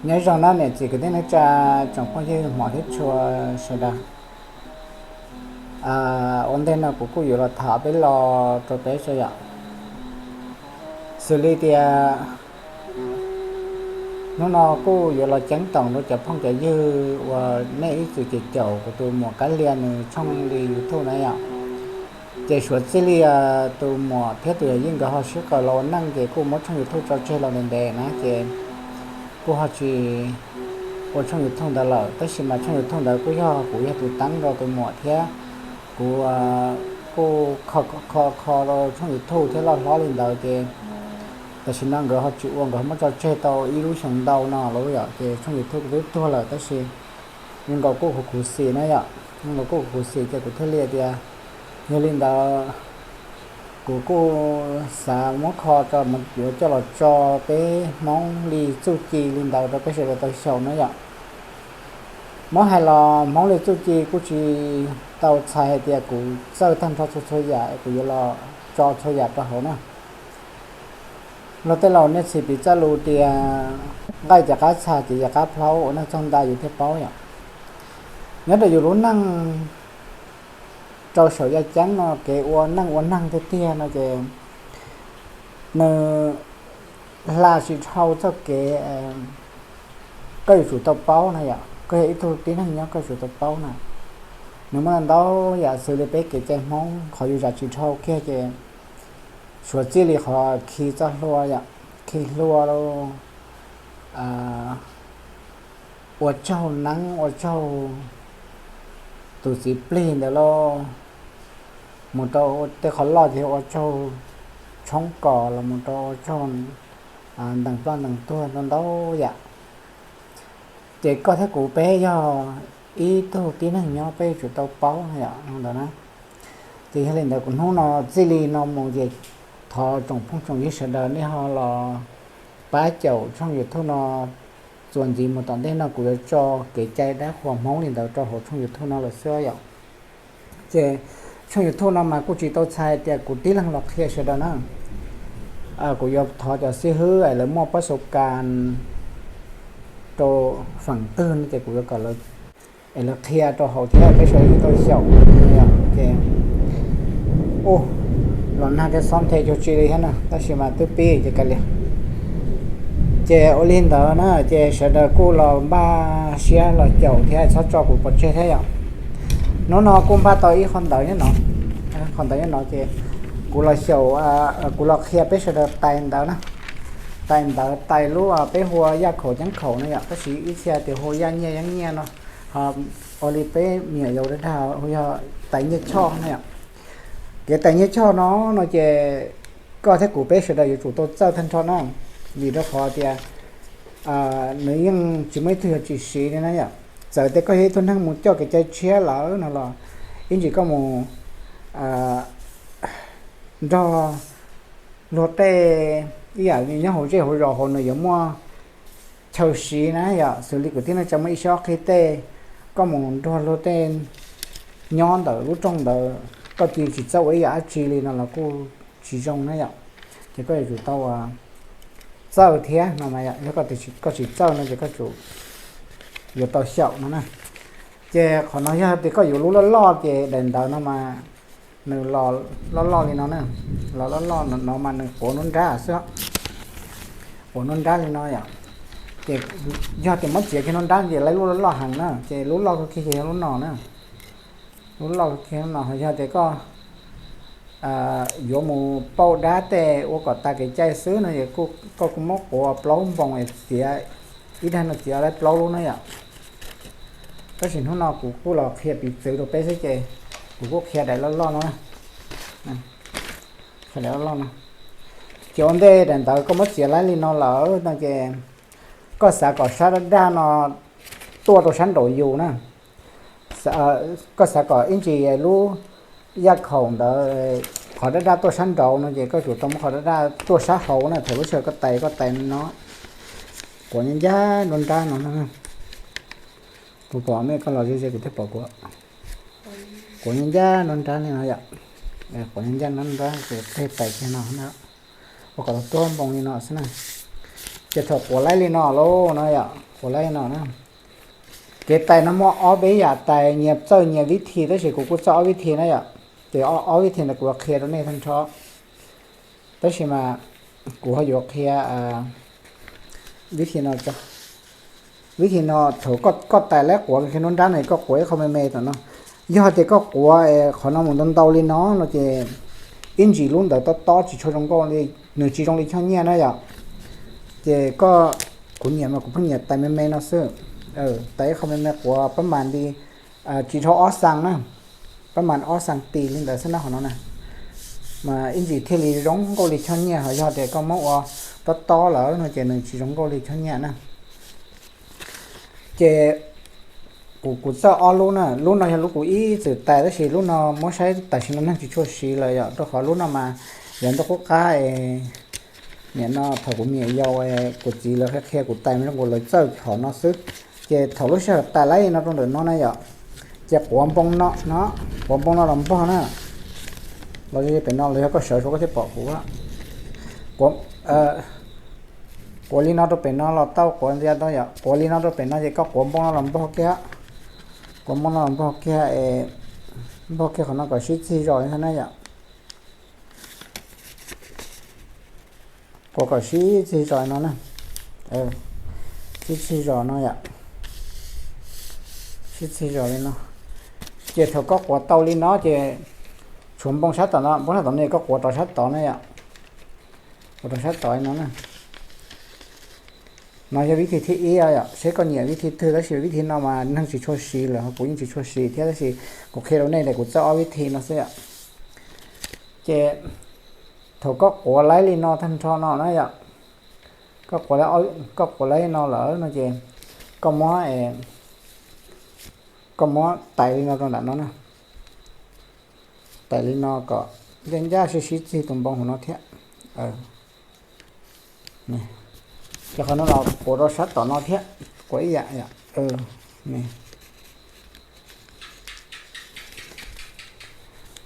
Nyob zoo na niam txiv kwv tij neej tsa, tsoom phooj ywg hmov thiab tshua sawv daws. Ua ntej no kuv kuj yuav los tham peb lo rau peb tso yom. Xws li tias hnub no kuj yuav los ceeb toom rau cov phooj cov ywg uas nej ib txwm caum caum kuv tus muam Kab Lia nws tshooj li YouTube na yom. Ces suav txij li tus muam thiab tus yawm yij nkawd ho sib qawm los ua neej ces kuj muab tshooj YouTube tso tseg los ntev ntev na ces kuj ho tsis ua tshooj YouTube ntawd lawm, tab sis mas tshooj YouTube ntawd kuj yog kuv yog tus teeb rau tus muam thiab kuv kuj kho kho kho rau tshooj YouTube thiab loj hlob li ntawd ces tam sim no nkawd ho tsis ua, nkawd ho muab tso tseg tau ib lub xyoo ntau no lawm yom, ces tshooj YouTube kuv twb tuag lawm tab sis zoo nkaus kuj khuv khuv xim na yom, zoo nkaus kuj khuv khuv xim ces kuv thiaj li tias yog li ntawd kuv kuj xav muab kho rau mus yuav coj los tso peb Hmoob li txuj ci li ntawd rau peb sawv daws tau xyaum na yom. Muab hais los Hmoob li txuj ci kuj tsis tau txhais hais tias kuv txawj tag nrho txhua txhua yam kuv yuav los tso txhua yam rau hauv na. Luag tej laus niaj txhis piv txoj lus tias nqaij ces qab txha ces yog qab plhaub, ua neej txog nta yus thiaj paub yom. Nyob rau yus lub neej rau saum yaj ceeb no kev ua neej ua neeg tiag tiag no ces nws hla tsis dhau txoj kev koj yuav tsum tau paub na yom, koj yog ib tug tib neeg nyob koj yuav tsum tau paub na. Nws muaj ntau yam xws li peb kev cai Hmoob qhov yus zam tsis dhau kiag ces suav txij li qhov khi txoj hlua yom, khi hlua los ua tsaug neeb ua tsaug tus txiv plig ntawd lauj, mus rau tej qhov loj ces ua tsaug tshoob kos los mus rau ua tsaug ntees ploj ntees tuag ntau ntau yam. Ces koj thiab kuv peb yog ib tug tib neeg nyob peb yuav tsum tau paub yom ntawd na. Ces yog li ntawd kuv hnub no txij li no mus ces thov tsoom phooj tsoom ywg sawv daws nej ho los pab caum tshooj YouTube no txuas ntxiv mus tom ntej no kuv yuav tso kev cai dab qhuas Hmoob li ntawd rau hauv tshooj YouTube no lawm xwb yom. Ces tshooj YouTube no mas kuj tsis tau txhais tias kuv tib leeg los qhia sawv daws na. Kuv yuav thov cov xib hwb es lawv muaj pab xu kas rau feem twg no ces kuv yuav kom lawv es lawv qhia rau hauv thiab peb sawv daws tau xyaum. Ces ua los nag thiab xob nthe cuag tsi li thiab na, tab sis mas twb pib ces kav liam. Ces ua li ntawd na ces sawv daws kuj los npaj siab los caum thiab txhob tso kuv pov tseg thiab yom. Hnub no kuj npaj tau ib qho ntawv nyob no, qho ntawv nyob no ces kuv los xyaum, kuv los qhia peb sawv daws tais ntawv na. Tais ntawv tais lub peb hu ua yaj khaum ceeb khaum no yom, tab sis ib txhia tias hu ua yaj nyiaj yeeb nyiaj no, ho ua li peb me nyuam yaus dag dag hu yog tais nyiaj choj na yom. Kev tais nyiaj choj no no ces koj thiab kuv peb sawv daws yuav tsum tau txawj tag nrho na, vim rau qhov tias nws yeej tsis muaj ib tug yuav tsis siv li na yom. Txawm tias koj yog ib tug neeg mus coj kev cai tshiab lawm no los ib ntsis koj mus nrog luag tej ib yam li nyob hauv zej hauv zos hauv nws yuav muaj chaw siv na yom, xws li kwv tij neej tsa muaj ib sab ob qhib tej, koj mus nrog luag tej nyob ntawm lub rooj ntawd, koj cia tsis txawj ua ib yam dab tsi li no los kuj tsis zoo na yom. Ces koj yuav tsum tau txawj thiab no mas yom, yog koj tsis txawj no ces koj tsum yuav tau xyaum no na. Ces qhov no yog tias koj yuav lub loj loj ces daim ntawv no mas nws los loj loj li no na, los loj loj no mas nws quav nruab nrab xwb, quav nruab nrab li no yom. Ces yog tias muab txiav kiag nruab nrab ces lawv lub loj loj heev na, ces lub loj kawg kiag ces yog lub no na. Lub loj kawg kiag lub no, yog tias koj yuav mus pauj dab tej ua kom tas kev cai xwb no es koj kuj muab quav plaub npoos es txiav, ib dag no txiav lawm plaub lub na yom. Tab sis hnub no kuv kuj los qhia piv txwv rau peb xwb ces kuv kuj qhia daim loj loj no, qhia daim loj loj no. Ces ua ntej daim ntawv koj muab txiav laib li no lawm no ces koj xav kom sab daj daj no tuaj rau sab nraud yus na. Koj xav kom ib ntsis lub yaj khaum ntawd qhov daj daj tuaj sab nraud no ces koj tsum tau muab qhov daj daj tuaj sab hauv na. Thaum lub sij hawm koj tais, koj tais no, quav ncaj ncaj nruab nrab no. Kuv pom nej koj los ze ze kuv thiaj pom kuv. Quav ncaj ncaj nruab nrab li no yom. Quav ncaj ncaj nruab nrab ces peb tais kiag no na. Kom tuag npoo li no xwb na. Ces thaum quav laib li no lauj no yom, quav laib li no na. Kev tais no muaj ob peb yam tais, nyias txawj nyias vib thi, tab sis kuv kuj txawj ob vib thi na yom. Ces ob vib thi ntawd kuv yuav qhia rau nej tag nrho. Tab sis mas kuv ho yuav qhia vib thi no, vib thi no thaum koj tais laib quav kiag nruab nrab no koj quav ib qho me me tom no. Yog tias koj quav qhov no mus ntau ntau li no no ces ib ntsis lub ntawd tob tob tsis tshua zoo nkauj li, nws tsis zoo li choj nyiaj na yom. Ces koj, kuv nyiam mas kuv pheej nyiam tais me me no xwb. Tais ib qho me me quav pab mas li tsis dhau ob xees na, pab mas ob xees tis li ntawd xwb na qhov no na. Mas ib ntsis thiaj li zoo nkauj li choj nyiaj, ho yog tias koj muab ua tob tob lawm no ces nws tsis zoo nkauj li choj nyiaj na. Ces kuv, kuv txawj ob lub na, lub no yog lub kuv ib txwm tais tab sis lub no muab saib tam sim no neeg tsis tshua siv lawm yom, rau qhov lub no mas yog ntuj qub qab es nim no thaum kuv me nyuam yaus kuv txiv lawv qhia qhia kuv tais mas zoo nkaus lawv txawj hom no xwb. Ces thaum lub sij hawm tais laib li no rau ntawm no na yom, ces quav npoo no no, quav npoo no los npog na. Los pem no los yog koj sawv saum koj thiaj pom kuv. Quav, quav li no rau pem no los tau, quav ntxias tau yom, quav li no rau pem no ces koj quav npoo no los npog kiag, quav npoo no los npog kiag es npog kiag qhov no kom sib txig zos li no na yom. Quav kom sib txig zos no na, sib txig zos no yom, sib txig zos li no. Ces thaum koj quav tau li no ces tshuav npoo sab tom no, npoo sab tom no koj quav rau sab tod na yom, quav rau sab tod li no na. No yog vib thi thib ib yom, seb koj nyiam vib thi twg, tab sis vib thi no mas neeg tsis tshua siv lawm, kuv yeej tsis tshua siv thiab, tab sis kuv qhia rau nej tias kuv txawj ob vib thi no xwb yom. Ces thaum koj quav laib li no tag nrho no na yom, koj quav, koj quav laib li no lawm no ces koj muab, koj muab tais li no rau nram no na, tais li no kom ncaj ncaj sib sib txig tus npoo hauv no thiab. Ces qhov no los quav rau sab tom no thiab, quav ib yam,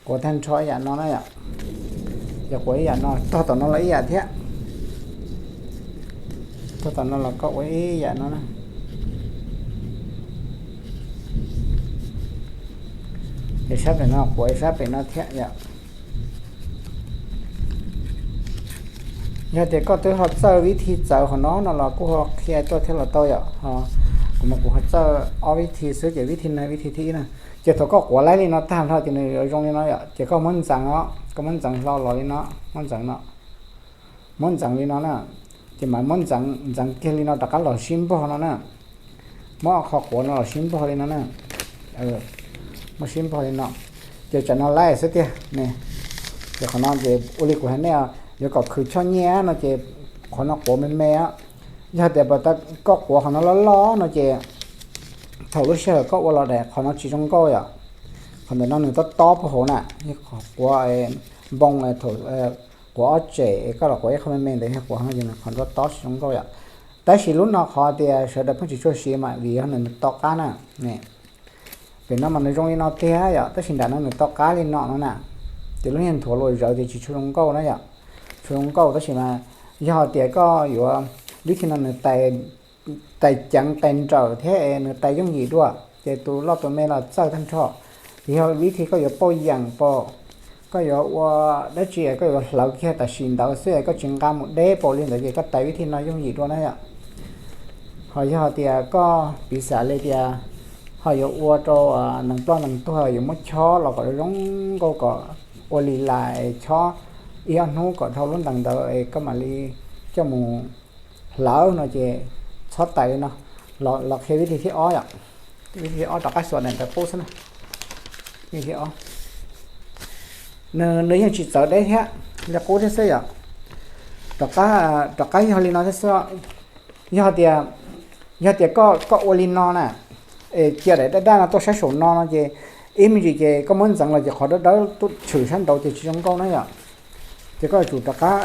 quav tag nrho ib yam no na yom. Ces quav ib yam no, tog tom no los ib yam thiab, tog tom no los koj ua ib yam no na. Ces sab pem no quav sab pem no thiab yom. Yog tias koj twb ho txawj vib thi txawv qhov no no los kuj ho qhia tuaj thiab los tau yom. Kuv mas kuv ho txawj ob vib thi xwb ces vib thi no vib thi thib ib na. Ces thaum koj quav laib li no tag nrho ces nws yuav zoo li no yom, ces koj muab ntxeev os, koj muab ntxeev hlo los li no, muab ntxeev no, muab ntxeev li no na. Ces mas muab ntxeev, ntxeev kiag li no rov qab los sib npog no na. Muab qhov quav no los sib npog li no na. Muab sib npog li no. Ces tsam no laib xwb tiag ne. Ces qhov no ces ua li kuv hais nej, yuav kom khwv choj nyiaj no ces qhov no quav me me. Yog tias pas tas koj quav qhov no loj loj no ces thaum lub sij hawm koj ua los daim qhov no tsis zoo nkauj yom. Qhov ntawm no nws tob tob puag hauv na, yog qhov quav npoo, thaum quav ob tsem koj los quav ib qho me me ntawd yog quav no ces nws qhov tob tob tsis zoo nkauj yom. Tab sis lub no qhov tias sawv daws pheej tsis tshua siv mas vim yog nws to qab na. Pem no mas nws zoo li no tiag yom, tab sis nram no nws to qab li no no na. Ces lub niag nthuav luam zawv ces tsis tshua zoo nkauj na yom. Tsis zoo nkauj tab sis mas yog tias koj yuav, vib thi no nws tais ceev tais nrawm thiab nws tais yooj yim dua, ces tus loj tus me los txawj tag nrho. Yog vib thi koj yuav pauj yeem pom, koj yuav ua dab tsi koj yuav hlawv kiag tam sim ntawd xwb koj tsis nqa mus deb paum li ntawd ces koj tais vib thi no yooj yim dua na yom. Ho yog tias koj piv xam li tias ho yuav ua rau nees ploj nees tuag yuav muab chob los kom zoo nkauj kom ua li lais chob ib ob hnub kom dhau lub ntees ntawd es koj mam li coj mus hlawv no ces txhob tais li no. Los qhia vib thi thib ob yom, vib thi thib ob rov qab xuas daim ntawv qub xwb na. Vib thi ob, nws, nws yeej tsis txawv deb thiab, li qub thiab xwb yom. Rov qab, rov qab yog li no thiab xwb. Yog tias, yog tias koj, koj ua li no na, es cia daim daj daj no tuaj sab saum no no ces ib me ntsis ces koj muab ntxeev los ces qhov dawb dawb tuaj tshwm sab nraud ces tsis zoo nkauj na yom. Ces koj yuav tsum rov qab,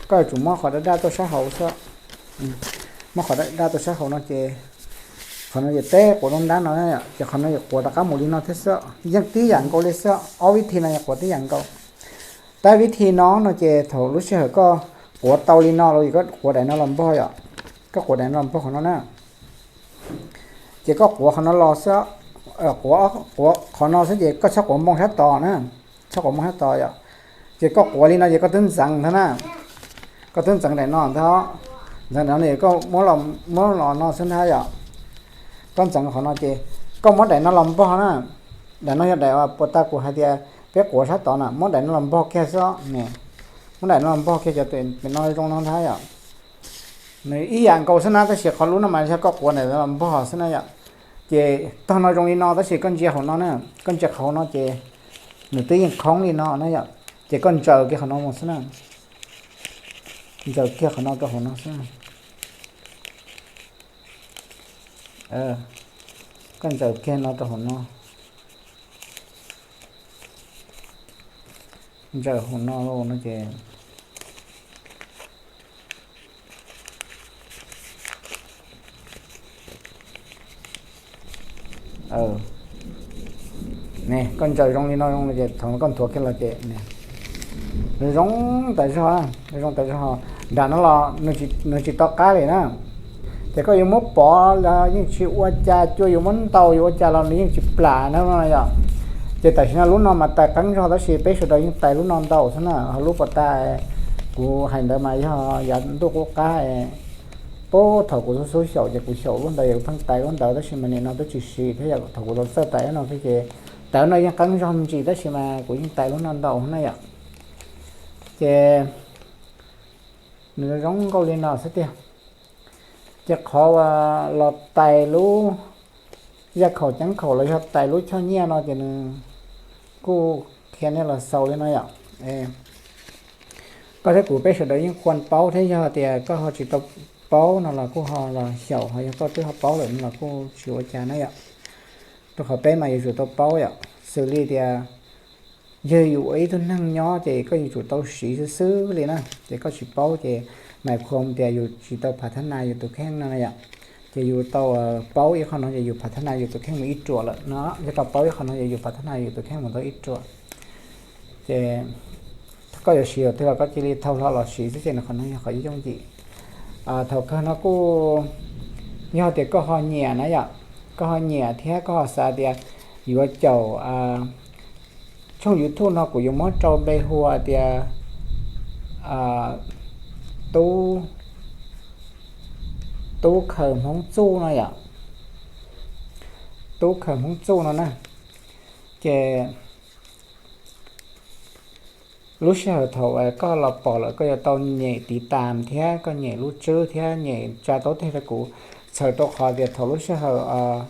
koj yuav tsum muab qhov daj daj tuaj sab hauv xwb. Muab qhov daj daj tuaj sab hauv no ces qhov no ces teb quav rau nrab no ces qhov no yuav quav rov qab mus li no thiab xwb, yeej tib yam nkaus li xwb, ob vib thi no yuav quav tib yam nkaus. Tab vib thi no no ces thaum lub sij hawm koj quav tau li no los koj quav daim no los npog yom. Koj quav daim no los npog qhov no na. Ces koj quav qhov no los xwb, quav, quav qhov no xwb ces koj txhob quav npoo sab tod na, txhob quav npoo sab tod yom. Ces koj quav li no ces koj twb ntxeev ntag na, koj twb ntxeev daim no ntag, ntxeev daim no koj muab los no xwb ntag yom. Koj ntxeev qhov no ces koj muab daim no los npog na. Daim no yog daim uas puag ta kuv hais tias peb quav sab tod na, muab daim no los npog kiag xwb ne. Muab daim no los npog kiag cov pem no zoo no ntag yom. Nws ib yam nkaus xwb na, tab sis qhov lub no mas yog koj quav daim no los npog xwb na yom. Ces tog no zoo li no tab sis koj ntsia hauv no na, koj ntsia qhov no ces nws twb yeej khoob li no na yom. Ces koj ntsaws kiag qhov no mus xwb na, ntsaws kiag qhov no rau hauv no xwb. Koj ntsaws kiag no rau hauv no, ntsaws hauv no no ces ne, koj ntsaws zoo li no zoo ces thaum koj nthuav kiag los ces zoo tas zog, zoo tas zog. Nram no los nws tsis tau qab li na. Ces koj yuav muab pov los yeej tsis ua cas, cua yuav muab ntaus yuav ua cas los nws yeej tsis plam na no yom. Ces tam sim no lub no mas tais qeeb zog tab sis peb sawv daws yeej tais lub no ntau xwb na. Ho lub puag ta kuv hais ntawd mas yog yav ntuj qub qab, puag thaum kuv xub xub xyaum ces kuv xyaum lub ntawd yog kuv pheej tais lub ntawd tab sis mas nim no twb tsis siv thiab yom. Thaum kuv tau txawj tais no thiab ces tais no yeej qeeb zog me ntsis tab sis mas kuv yeej tais lub no ntau na yom. Ces nws zoo nkauj li no xwb tiag. Ces qhov uas los tais lub yaj khaum ceeb khaum los yog tais lub choj nyiaj no ces nws kuj qhia nej los xaus li no yom. Koj thiab kuv peb sawv daws yeej khuam paub thiab, yog tias koj ho tsis tau paub no los kuj ho los xyaum, ho yog koj twb ho paub lawm no los kuj tsis ua cas na yom. Rau qhov peb mas yuav tsum tau paub yom, xws li tias yog yus ua ib tug neeg nyob ces koj yuav tsum tau siv xwb xwb li na. Ces koj tsis paub ces mas khuam tias yus tsis tau phav thab nas yus tus kheej no na yom. Ces yus tau paub ib qho no ces yus phav thab nas yus tus kheej mus ib ruam lawm no. Yog tau paub ib qho no ces yus phav thab nas yus tus kheej mus tau ib ruam. Ces koj yuav siv los twg los koj cia li thau hlo los siv xwb ces qhov no yog qhov yooj yim. Thaum kawg no kuj yog tias koj ho nyiam na yom, koj ho nyiam thiab koj ho xav tias yuav caum tshooj YouTube no kuv yuav muab rau npe hu tias Tub, Tub Khaws Hmoob Txuj no yom. Tub Khaws Hmoob Txuj no na. Ces lub sij hawm thaum koj los pom lawm koj yuav tau nyem tiv tas thiab koj nyem lub tswb thiab nyem tsa taub teg rau kuv, txhawm rau qhov tias thaum lub sij hawm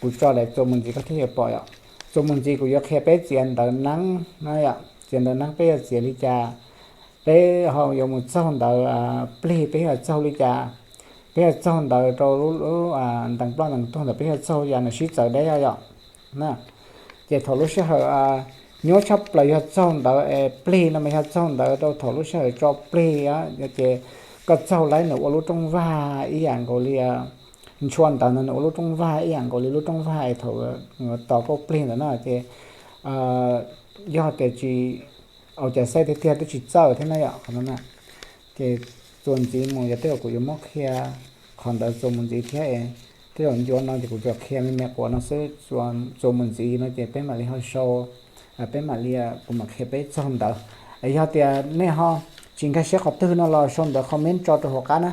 kuv tso daim txuas mus ntxiv koj thiaj yuav pom yom. Txuas mus ntxiv kuv yuav qhia peb txiav ntawv neeb no yom, txiav ntawv neeb peb yuav txiav li cas, peb ho yuav mus txaug ntawv plig peb yuav txaug li cas, peb yuav txaug ntawv rau lub ntees ploj ntees tuag ntawd peb yuav txaug li cas nws sib txawv deb yom. Ces thaum lub sij hawm nyuaj tshaj plaws yog txaug ntawv es plig no mas yog txaug ntawv rau thaum lub sij hawm tso plig ces koj txaug laib nws ua lub rooj vag ib yam nkaus li, ntshua ntawv ntawd nws ua lub rooj vag ib yam nkaus li lub rooj vag es thaum tos koj plig ntawd no ces yog tias tsis au cas xaij tiag tiag twb tsis txawj thiab na yom qhov no na. Ces txuas ntxiv mus yog tej zaum kuv yuav muab qhia qhov ntawd txuas mus ntxiv thiab, tej zaum ncua no ces kuv tsuas qhia me me quav no xwb, txuas mus ntxiv no ces peb mam li ho sau, peb mam li, kuv mam qhia peb txaug ntawv. Yog tias nej ho tsis nkag siab qhov twg no los sau ntawv comment tso rau hauv qab na.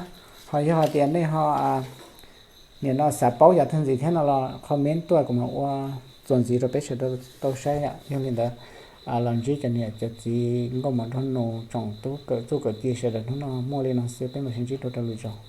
Ho yog tias nej ho nim no xav paub yav tag ntxiv thiab no los comment tuaj kuv mam ua txuas ntxiv rau peb sawv daws tau saib yom. Yog li ntawd los ntsib cov niam cov txiv nkauj mos nraug nus tsoom tub kawm txuj kawm ci sawv daws hnub no muaj li no xwb, peb mam sib ntsib dua rau lwm zaus.